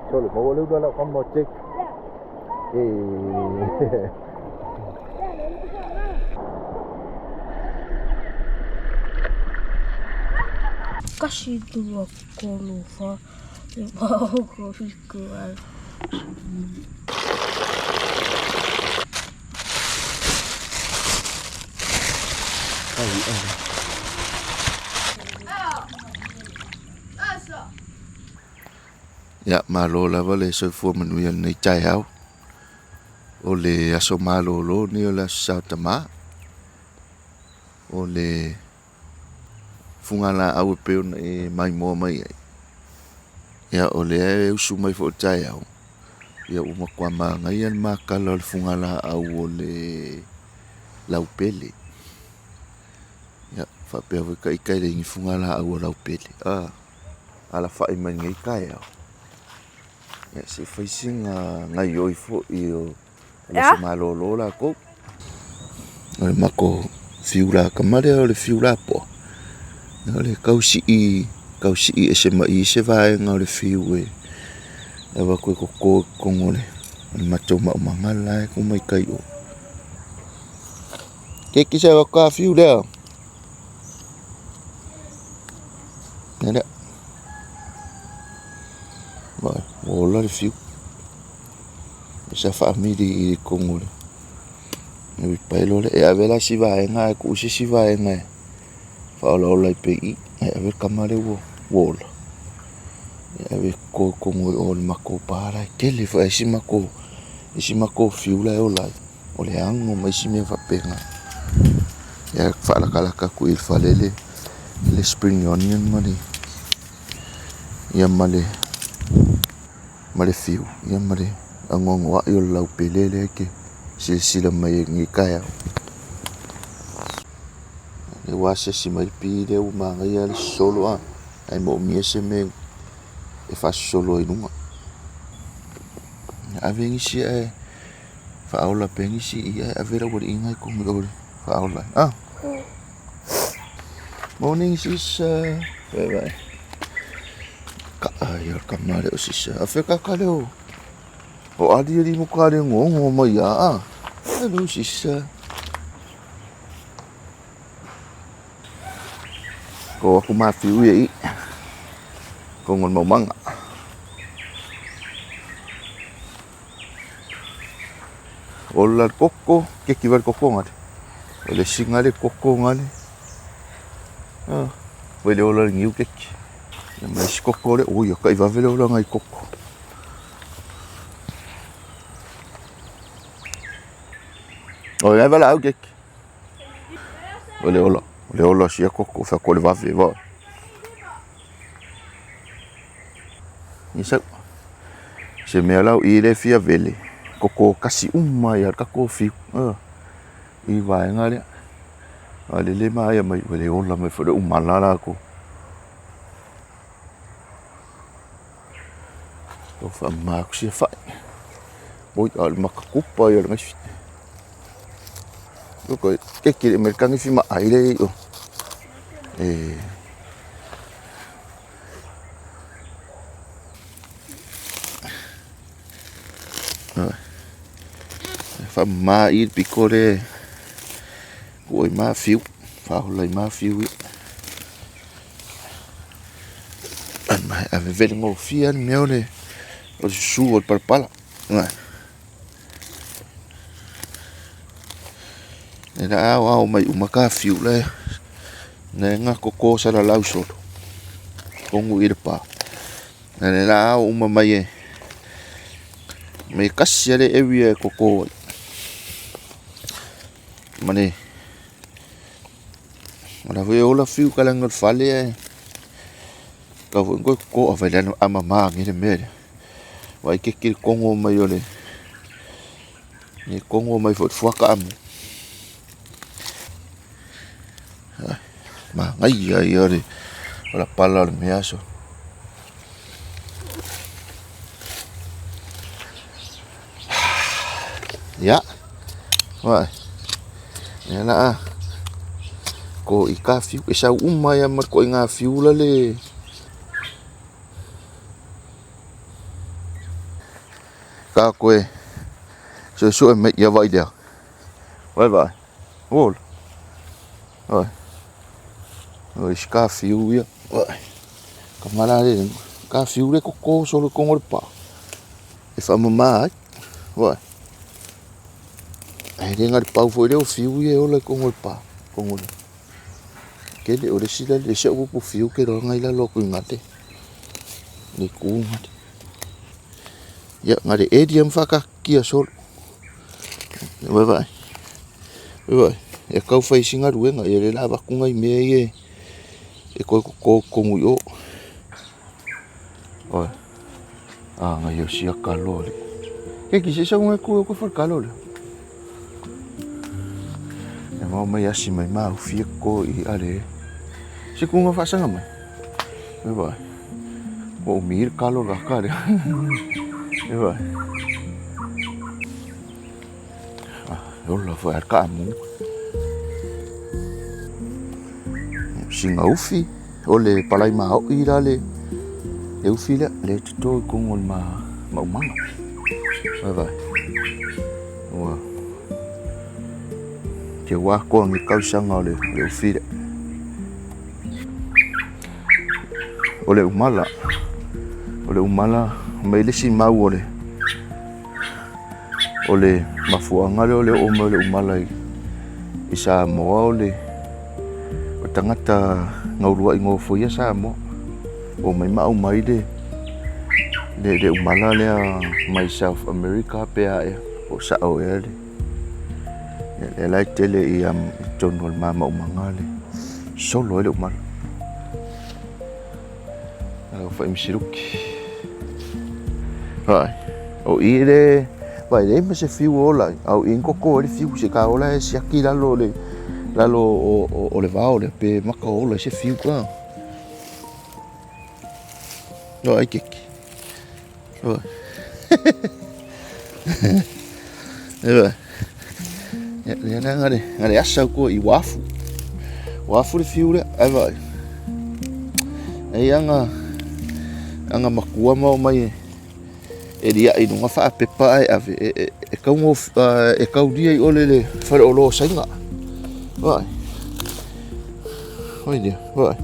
Solo maua le ula lau kama o Jake. E. Kasi lua tolu fa lima ono fitu valu. Ia, malo lava le soifua manuia i lenei taeao. O le aso malolo lenei o le Aso Sa o Tamā. O le fugalaau e pei ona e maimoa mai ai, ia o lea e usu mai foi i le taeao, ia ua matua manaia le makala o le fugalaau o le laupele. Ia faapea foi ita e leai ni fugalaau a laupele, alafai mai lenei taeao, ia se i fai sina gaioi foi o le aso malolo latou. O le matou fiu lakama lea o le fiu lapoa, o le tau sii ese mai i i se vaega o le fiu e avatu e toto i totonu o le matou maumaga la e tuu mai tai i o. Keiki se avatu ta fiu lea. Lea. Ua ola le fiu. Sa faamili i totonu o le uilipaelo lea. E ave la si vaega ae tuu se isi vaega e faaolaola ai pea i i. Ae ave le tama lea ua ola, e ave e toto i totonu o le matou pa la e tele foi isi matou fiu la e ola ai, o le ano ma isi mea faapena. Ia faalatalata atu i le fale le spring onion ma le ia ma le fiu ia ma le anoanoai o le laupele lea e te silasila mai ai i lenei taeao. Lea ua asiasi mai le bee lea ua manaia le sosolo ae moomia se mea e faasosolo ai i luga. Ave nisi ae faaola pea nisi i i ae ave le aualii na i totonu i o e faaola ai. Morning sis. Bye bye. Kaa ia o le tama lea o sisa. Afea kaka lea o o ali ali mo ka le ngongo mai a. Hello sis. Ko aku mafiu ia i. Ko ngol maumaga. Ola le koko, keki vai le koko ngale. O le isi ngale koko ngale. Ah, vai le ola le niu keki. Ia ma isi koko le, oi, ka i vave le ola ngai koko. O le vala au keki. O le ola, o le ola sia koko, fa ko le vave va. Ia sau. Se mea lau i le fia vele, koko kasi uma ia le tatou fiu. I vaega lea. A le le maea mai, ua le ola mai foi le umala latou. Tau faamama atu sia fai. Oi, a o le makakupa ia o le gaisi. Oko, keke le mai le kagifi ma ai le i o. E. Faamama i le piko le ua i mafiu, faaola i mafiu ia. Mai ave vele gofie le mea o le susu o le palapala. E la ao ao mai uma ka fiu le ne nga koko salalau solo. Kongu i le pa. Le la ao uma mai e mai kasi ale area e koko ai. Mane o la foi ola fiu ka langa o le fale ae kau foi koe koko a vai le ama ma ngi le mea lea. Vai ke ki kongo mai o le ni kongo mai foi fuaka amu. Ma ngai ia ia le o la pala o le mea so. Ia. Vai. Ia la a. Ko i ka fiu e sau uma ia ma ko i ngā fiu la le. Ka koe suesue mai ia vaai lea. Vai vaai. Ua ola. Vai. O isi ka fiu ia. Vai. Ka mala le. Ka fiu le koko solo kongo le pa. E whamama ai. Vai. Ai le ngari pau foi le o fiu ia ola kongo le pa. Kongo le. Kele o le sila le se o pupu fiu ke roa ngai la lo kui ngate. Le ku ngate. Ia ngare e dia mwhakakia solo. Vai vai. Vai vai. E kau whai singa ruenga ia le la vakunga i mea ie e koe ko kongu i o. Oi. A ngai o sia kalo le. Ke ki se sa ngai ko ko fal kalo le. E mau mai asi mai ma fia ko i ale. Se kunga whaasanga mai. Vai vai. Ko mir kalo la ka le. Vai vai. Ah, ola foi ar ka amu. Singa ufi. O le palai ma o i la le. Le ufi le le tuto i kongo le ma maumanga. Vai vai. Ua. Te wā koa ngi kausanga o le, le ufi le. O le umala. O le umala mai le si mau o le o le mafuanga le o le o mai le umala i, i Samoa o le o tangata ngaulua i ngofo ia Samoa. O mai ma au mai le le, le umala lea mai South America pe a ea o sa o ea le le lai tele i am i tonu o le mama umanga le solo e le umala. Au whai misiruki. Vai. O i le vai le ma se fiu ola. Au i koko le fiu se ka ola e siaki lalo le lalo o, o le vao le pe maka ola se fiu ka. No ai keki. Vai. E vai. Ia le le ngare ngare asa ko i wafu. Wafu le fiu le ai vai. Ai anga anga makua mau mai e lia i lunga wha pepa ai ave e, e, e kau ngo e kau lia i ole le whare o lo sainga. Vai. Vai dia, vai.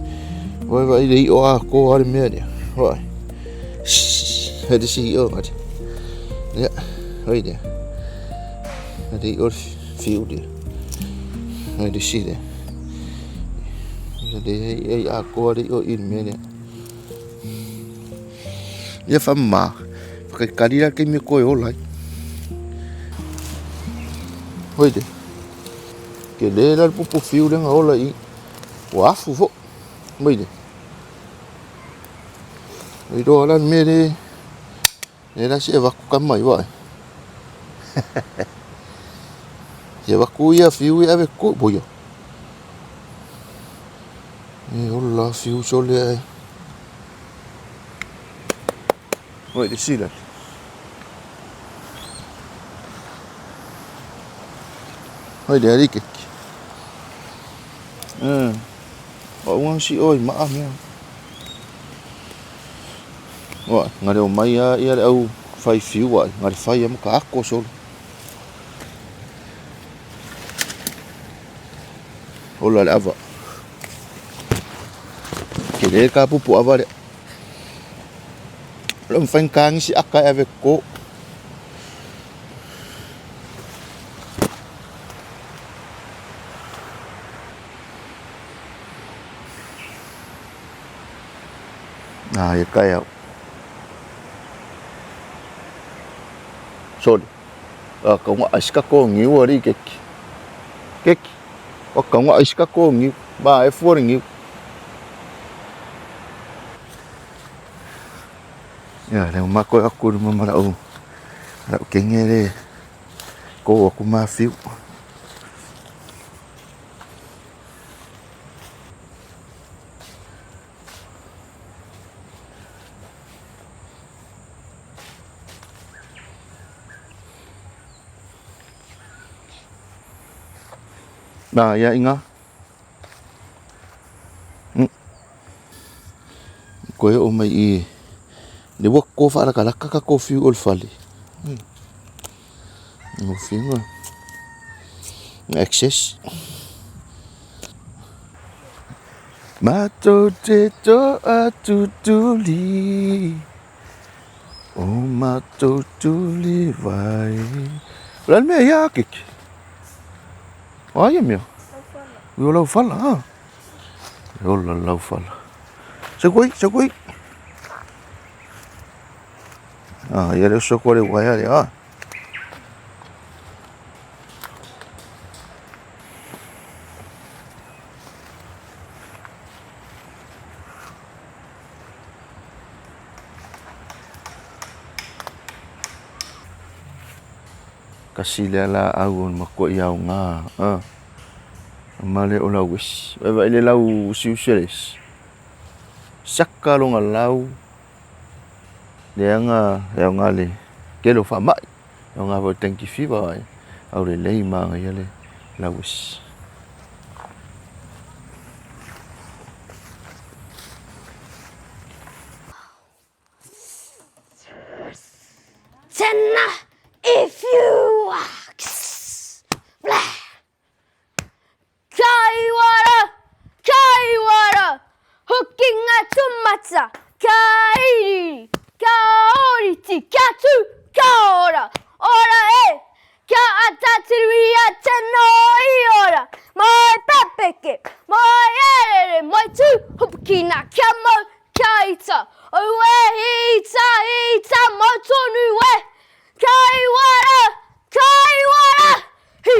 Vai vai le i o a ko ale mea dia. Vai. He te si o ngati. Ia, vai dia. He te i o fiu dia. Vai te si dia. Ia le i a ko ale i o i mea dia. Ia wha ma. Whakaikari ra kei me koe ola ai. Hoi de. Ke le la pupu fiu lenga ola i. Ua afu fo. Mai de. I roa la me le. Le la se vaku ka mai vai. Se vaku ia fiu i ave ko boia. E ola fiu sole ai. Oi de sila. Oi de ari keki. O unga si oi maa mea. Oi, ngare o mai a ia le au whai fiu ai. Ngare whai a maka ako solo. Ola le ava. Ke le ka pupu ava le. Lo mwhain kangi si aka e ave ko. Ah, ia kai au. Sorry. A ka unga ai ka ko ngiu ari keki. Keki. O ka unga ai ka ko ngiu. Ba e fuori ngiu. Ia le mako aku le mama lau. Lau kenge le ko aku ma fiu. Ba ia inga. Koe o mai i le wako whaarakalaka ka ko fiu o le fale. Gofie Access. Matou te toatutuli, o matou tuli vai. O le a le mea ia Keke? O a ia mea? Ui o lau fala, ha? E ola lau fala. Se koi, se koi. Ah, ia le oso koa le uaea le, ah. Kasi lea laau o le matuai aoga a ma le o lau esi. Vaai le lau usiusi a le esi. Saka lona lau leaga e aoga le tele o faamai. E aoga foi i le dengue fever ae aulelei manaia le lau esi. Tena if you blah. Kaiwara, kaiwara, hokinga tumata, ka iri, ka oriti, ka tu, ka ora, ora e, ka atatiruia teno i ora, mai pepeke, mai erere, mai tu, hopukina, kia mau, kia ita, aue ita, ita, mau tonu e, kaiwara, kaiwara, hi,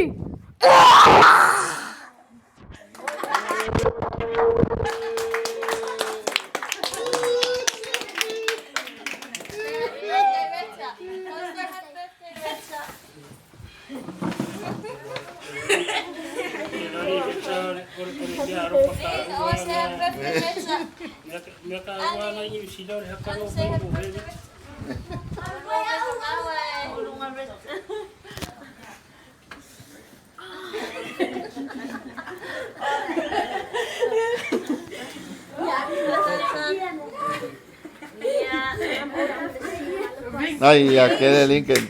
Ai ia kele Lincoln.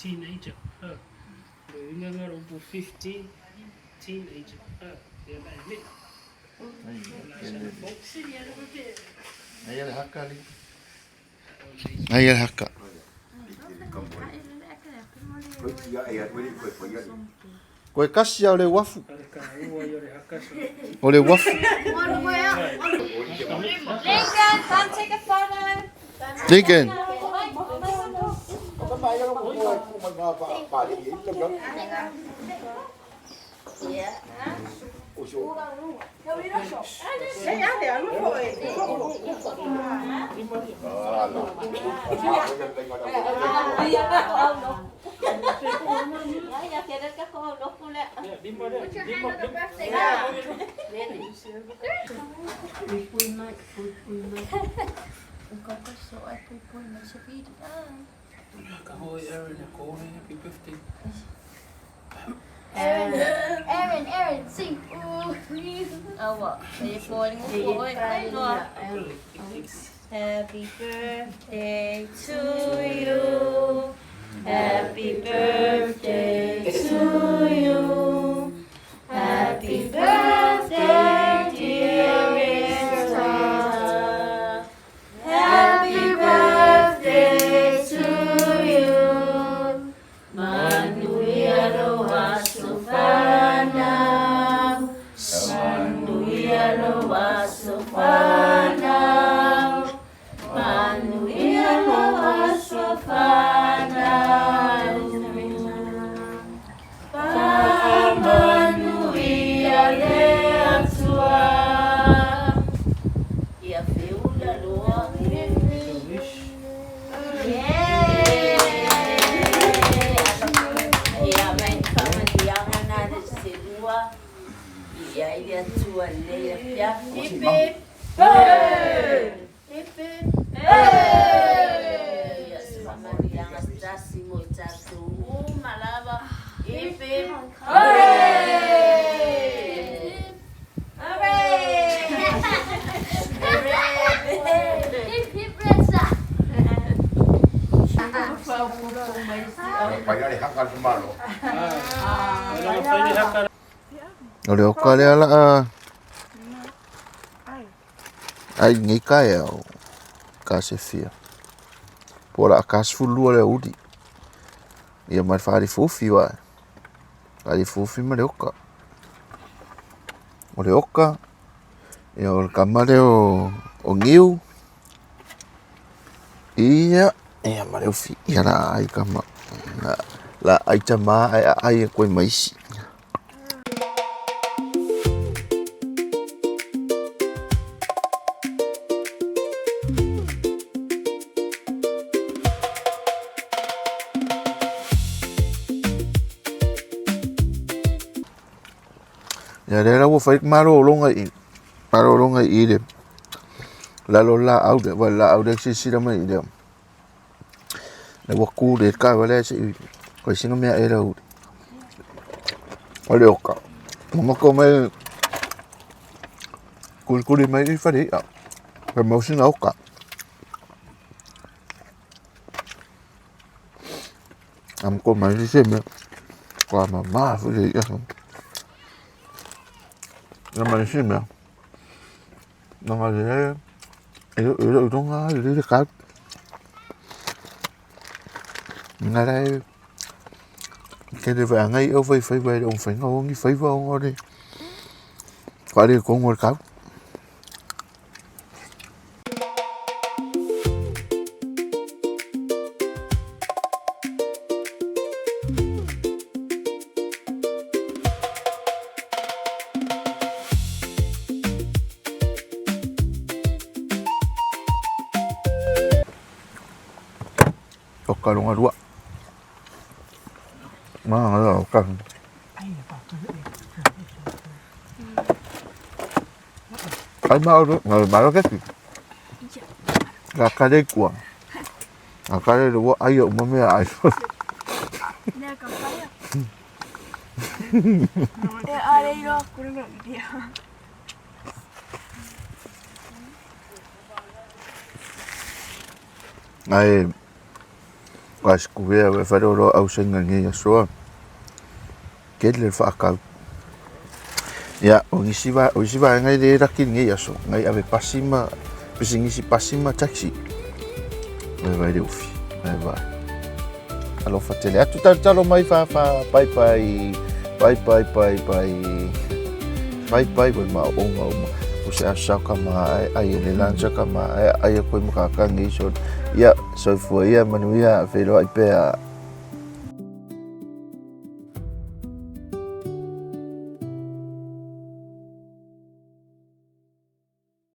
Teenager. Ai ia le haka Lincoln. Ai ia le haka. Koe kasi o le uafu. O le uafu. Lincoln, come take a photo. Lincoln. Aaron, Aaron, Aaron, sing. Ooh, Happy birthday to you. Happy birthday to you. Happy birthday, dear Rita. Happy birthday to you. Manuia loa sofana. Manuia loa sofana. Manuia loa sofana. Manuia le atua. Ia feula loa. Ia mai whamanianga nā le selua. Ia i le atua le ia pia. Hip hip. Hip hip. Ia se whamanianga tasi mo i tātou umalava. Hip hip. Hooray! Hooray! Hooray! Hip hip Reza. O le oka lea la a ai lenei taeao kasefia po o le a 12 le aoauli ia ma le faalifuifi aua faalifuifi ma le oka. O le oka, ia o le tama lea o Niu, ia, ia ma le ufi, ia la ai tama. La ai tama ae aai atu ai ma isi. Ia lea la ua fai le malologa i malologa i le lalo o le laau lea, aua o le laau lea e silasila mai i lea, lea ua tu le taavale ae se i fai sina mea ea i le aoauli. O le oka, magoto mai tulituli mai le fale i'a, fai mai sina oka. Amato mai se mea, matua mama foi le i'a. Ia ma le isi mea, leaga o lea e le o iloga lava lelei le tau. Leaga la e tele foi lava nai aufaifaiva e le o mafai ona o ni faiva ona o le faaletonu o le tau. Oka lona lua. Manaia oka. Ai malo, malo ke ki. Ka kare kua. A kare le ua ai o uma mea ai. Nea ka paia. E are iro kura no ia. Ae ua e fai loa au saina i lenei aso. Tele le faatau. Ia, o nisi o isi vaega e le laki i lenei aso, nai ave pasi ma pisinisi pasi ma taxi. Vai vai le ufi. Vai vai. Alofa tele atu talotalo mai fa bye bye. Bye bye bye bye. Bye bye wai ma onga uma. O se aso ka ma ai ai le lancha ka ma ai ai ko ma ka ngi so. Ia, soifua ia manuia, feiloai pea.